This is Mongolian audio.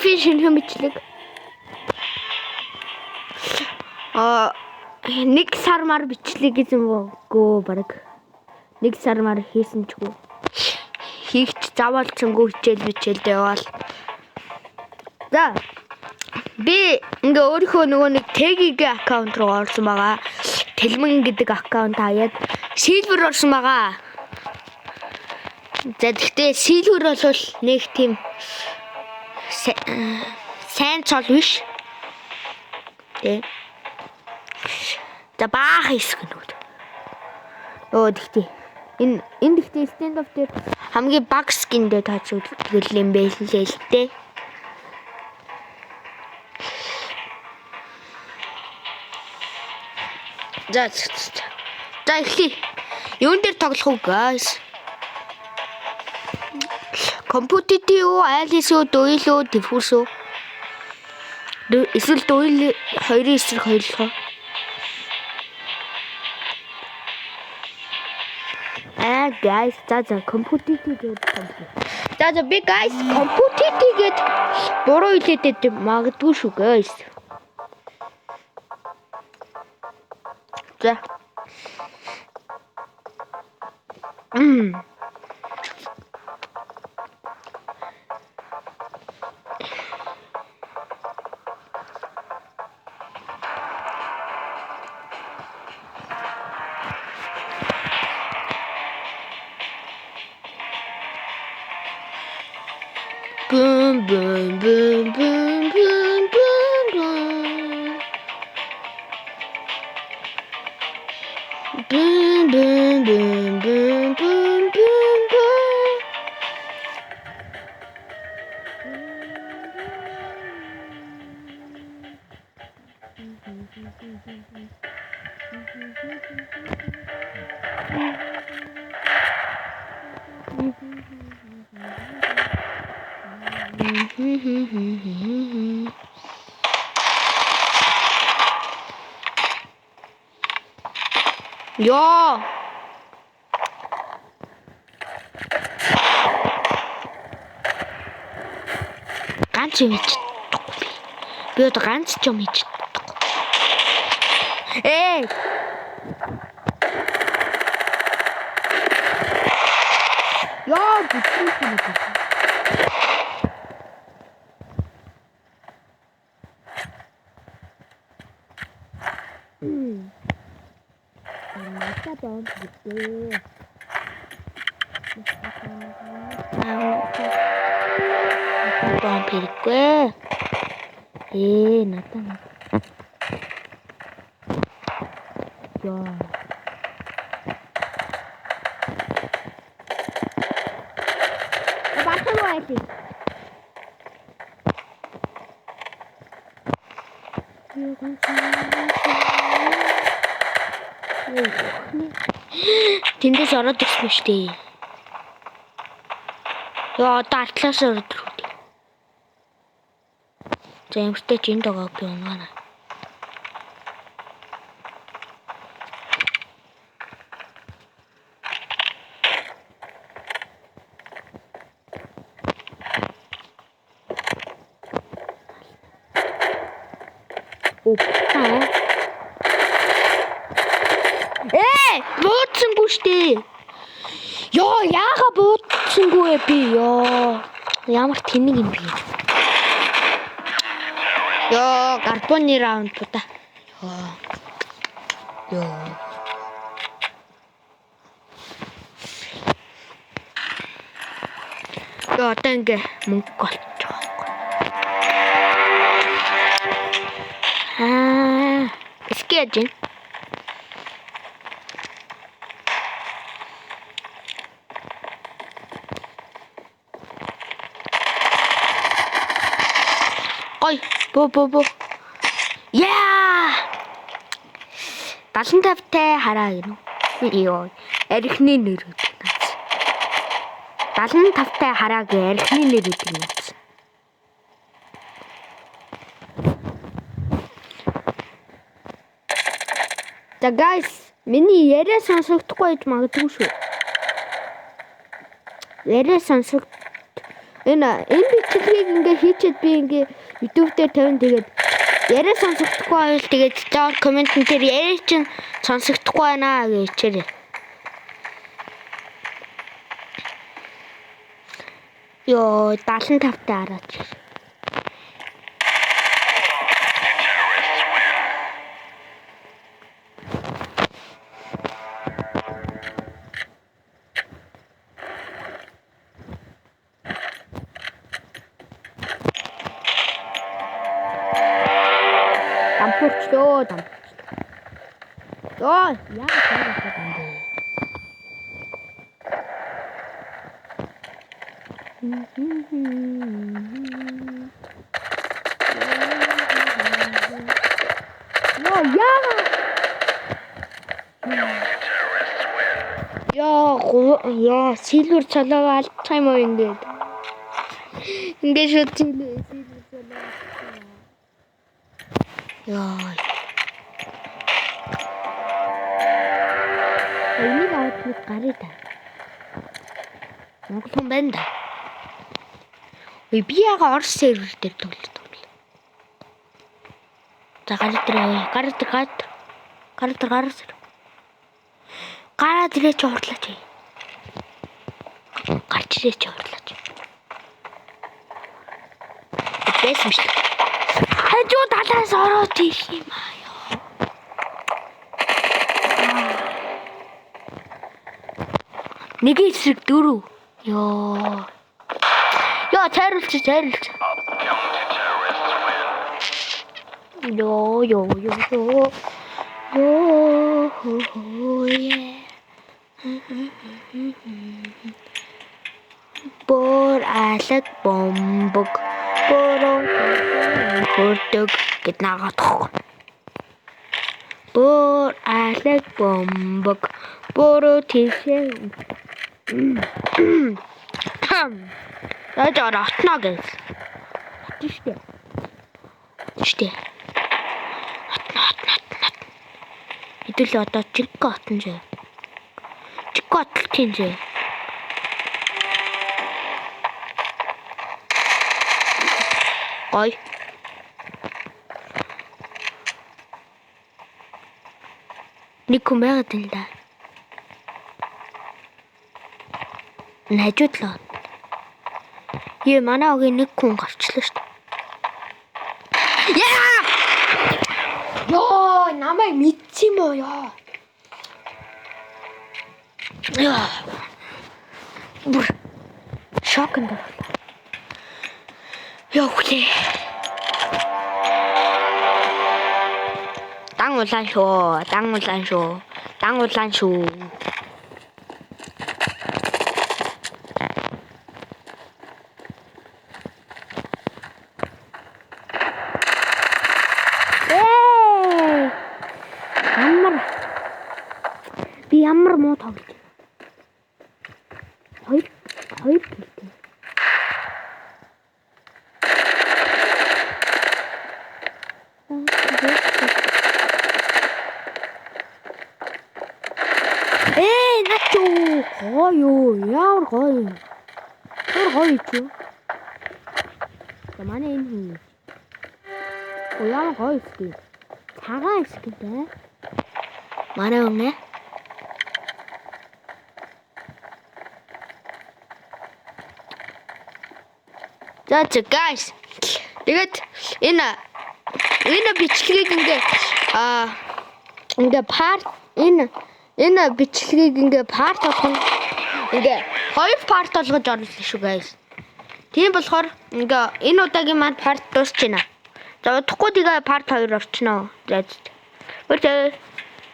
Standoff-ийн шинэхэн бичлэг. Нэг сар мар бичлэг гэсэн үгүй баг. Нэг сар мар хийсэн ч үгүй. Хийх ч заваалцсангүй хичээл бичээлдээ яваал. За би ингээ өөрийнхөө нөгөө нэг TGG аккаунт руу орсон байгаа. Тэлмэн гэдэг аккаунт хаяад Silver орсон байгаа. За тэгтээ Silver бол нэг тийм сайн цол биш. Тэ. За баах хэсэг нүд. Өө тэгтээ. Энэ тэгтээ Standoff дээр хамгийн баг skin дээр тооцогддог юм байл лээ л дээ. За за эхлэе. Юун дээр тоглох уу guys? Competitive үү, Alice үү, Duel үү, Diffuse үү? Эсвэл Duel хоёрын эсрэг хоёрлох уу? Аа guys, за за competitive гэдэг. За за би guys competitive гэд буруу хэлээд магадгүй шүү guys. За. Boom boom boom boom boom boom boom. Boom boom boom boom boom boom boom. Йоо. Ганц юм хийж чадахгүй би. Би одоо ганц ч юм хийж чадахгүй. Эй. Йоо, бүхэн юм. Надад бомб гэдэг. Бомб хэрэггүй. Надад. Йоо. Бахан байлээ. Тэндээс ороод ирсэн шүү дээ. Йоо, одоо артлаас ороод ирэх үү. За ямартай ч энд байгаа би унгаана. Опа. Буудсангүй штэ. Йоо, яага буудсангүй вэ би? Йоо. Ямар тэнэг юм бэ? Йоо, карбоны раунд буда. Йоо. Йоо. Йоо, одоо ингээ мөнгө болчих واخгүй. Аа, скэж. Ой, бо бо бо. Яа! 75-тай хараа гинүү. Йоо, архины нэр гэдэг наац. 75-тай хараа гэ архины нэр гэдэг наац. За guys, миний яриа сонсогдохгүй байж магадгүй шүү. Яриа сонсогд Энэ бичлэгийг ингээ хийчихэд би ингээ YouTube дээр тавина, тэгээд яриа сонсогдохгүй байвал тэгээд доор comment-эн дээр яриа чинь сонсогдохгүй байна гэж хичээрэй. Йоо, 75 таа хараач. Terrorists win. Дампуурчлөө, дампуурчлөө. Йоо, яагаад таарах юм бэ? Йоо, яагаад? Terrorists win. Яа, яа, silver цолоо алдчих юм уу ингээд? Ингээд шууд silver цолоо алдчих юм. Яа. Энийг аваад нэг гарыг та. Монгол хүн байна да. Ой, би яга Орос сервер дээр тоглож байгаа юм бэ? За, гараад ирээ. Гараад ир, гараад ир. Гараад ир, гараад ир. Гараад ирээ чи, хурлаач. Гарч ирээ чи, хурлаач. Байсан шүү дээ. Хажуу талаас ороод ирэх юм аа ёо. Нэг эсрэг дөрөв. Ёо. Ёо, цайруулч, цайруулч. Counter-terrorists win. Ёо, ёо, ёо, ёо. Ёо, хо, хо, е. Бор алаг бомбог. Бороо хөрдөг гэд нагаадах. Бор алаг бомбог. Бороо тийшээ. За, жоо отно гэж. Отно штэ. Штэ. Отно, отно, отно, отно. Хэдүүлээ одоо чигко отно зөө. Чигко отлтын зөө. Гой. Нэг хүн байгаад байна да. Энэ хажууд л. Ее, манай огийн нэг хүн гарчлаа шүү дээ. Яа! Йоо, намайг мэдсэн юм уу ёо? Яа. Бүр шоконд орлоо. Яа, хүлээ. Дан улаан шүү. Дан улаан шүү. Дан улаан шүү. Ээ! Ямар би ямар муу тоглож байна. Хоёр хоёр гэлтэй. Ээ, наач юу? Гоё юу? Ямар гоё юм. Ямар гоё чи. За, манай энэ хин. Оо, ямар гоё skin. Цагаан skin тэй. Манай өмнө. За за, guys. Тэгээд энэ бичлэгийг ингээ ингээ part энэ бичлэгийг ингээ part болгоно. Ингээ хоёр part болгож оруулна шүү, guys. Тийм болохоор ингээ энэ удаагийн маань part дуусч байна. За, удахгүй тэгээ part 2 орчноо. За. Баярлалаа.